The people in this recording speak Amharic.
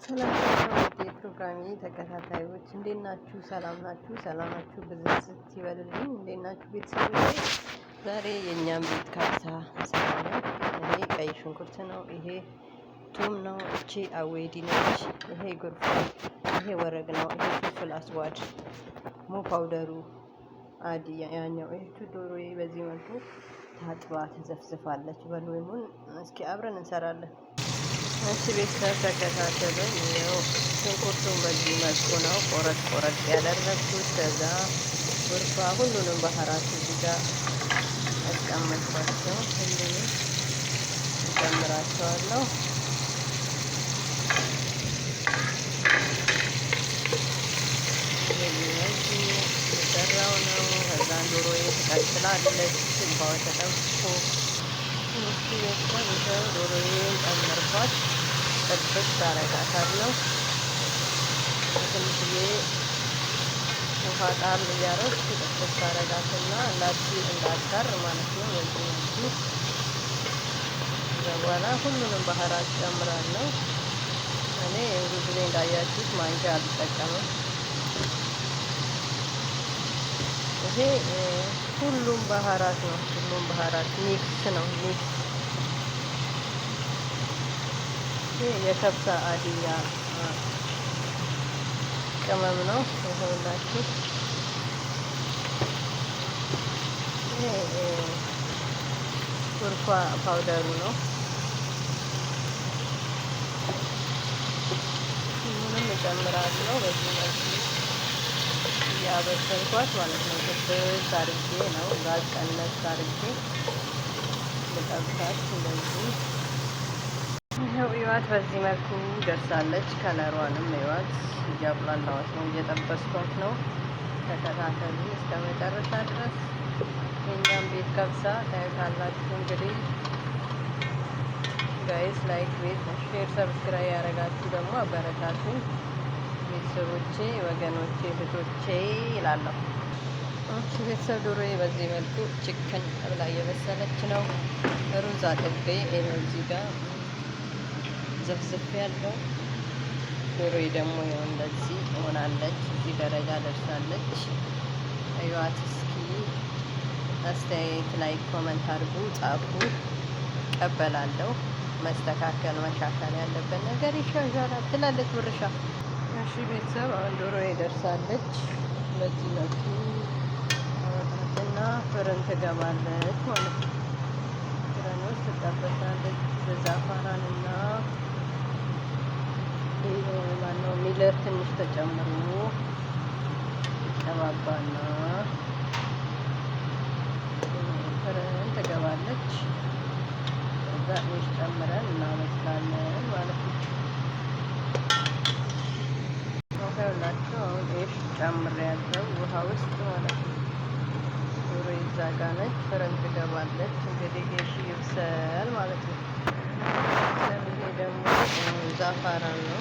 ሰላም ሰላም የፕሮግራሜ ተከታታዮች እንዴት ናችሁ? ሰላም ናችሁ? ሰላማችሁ ብዝት ይበልልኝ። እንዴት ናችሁ ቤተሰቦቼ? ዛሬ የእኛም ቤት ካብሳ እንሰራለን። ይሄ ቀይ ሽንኩርት ነው። ይሄ ቱም ነው። እቺ አዌዲ ነች። ይሄ ጉርፋ፣ ይሄ ወረግ ነው። ይሄ فلفل أسود ሞ powder ኡ አዲ ያኛው። ይህቹ ዶሮዬ በዚህ መልኩ ታጥባ ተዘፍዝፋለች። በሎሙን እስኪ አብረን እንሰራለን። እሺ ቤተሰብ ተከታተሉኝ። ይኸው ሽንኩርቱን በዚህ መልኩ ነው ቆረጥ ቆረጥ ያደረግኩት። ከዛ ጉርፋ ሁሉንም بهارات እዚህ ጋር ያስቀመጥኳቸው ሁሉንም እጨምራቸዋለሁ። በዚህ መልኩ የሰራው ነው። ከዛ ዶሮዬ ትቀቅላለች። ውሃው ተጠብሶ እሺ ቤተሰብ ይኸው ዶሮዬን ጨመርኳት። ጥብስ አረጋታለሁ። ትንሽዬ ውሃ ጣል እያደረኩ ጥብስ አረጋትና እንዳትቀር ማለት ነው። በዚህ መልኩ ከዛ በኋላ ሁሉንም بهارات ጨምራለሁ። እኔ ብዙ ጊዜ እንዳያችሁት ማንኪያ አልጠቀምም። ይሄ ሁሉም بهارات ነው። ሁሉም بهارات mix ነው። mix ይሄ የ كبسة عادية ቅመም ነው። ይኸውላችሁ ይሄ قرفة powder ኡ ነው። ሁሉንም እጨምራለሁ በዚህ መልኩ እያበሰልኳት ማለት ነው። ጥብስ አድርጌ ነው ጋዝ ቀነስ አድርጌ ልጠብሳት እንደዚህ። ይኸው እዩዋት፣ በዚህ መልኩ ደርሳለች። color ዋንም እዩዋት፣ እያቁላላዋት ነው፣ እየጠበስኳት ነው። ተከታተሉ እስከ መጨረሻ ድረስ። የእኛም ቤት كبسة ታዩታላችሁ። እንግዲህ guys like፣ ቤት share፣ subscribe ያደረጋችሁ ደግሞ አበረታቱኝ ቤተሰቦቼ፣ ወገኖቼ፣ እህቶቼ ይላለሁ። እሺ ቤተሰብ ዶሮዬ በዚህ መልኩ ችክን ብላ እየበሰለች ነው። ሩዝ አጥቤ ይኸው እዚህ ጋር ዘፍዝፍ ያለው ዶሮዬ ደግሞ ይኸው እንደዚህ ሆናለች። እዚህ ደረጃ ደርሳለች። እዩዋት እስኪ። አስተያየት like comment አድርጉ፣ ጻፉ፣ ቀበላለሁ። መስተካከል መሻሻል ያለበት ነገር ይሻሻላል ትላለች ብርሻ። እሺ ቤተሰብ አሁን ዶሮዬ ደርሳለች። በዚህ መልኩ አወጣትና فرن ትገባለች ማለት ነው። فرن ውስጥ ትጠበሳለች። በ زعفران እና ማነው ሚለር ትንሽ ተጨምሮ ይቀባባና فرن ትገባለች። ከዛ عيش ጨምረን እናበስላለን ማለት ነው። ይኸውላችሁ አሁን عيش ጨምሬያለሁ ውሃ ውስጥ ማለት ነው። ዶሮ እዛ ጋ ነች፣ فرن ትገባለች። እንግዲህ عيش ይብሰል ማለት ነው። ይሄ ደግሞ زعفران ነው።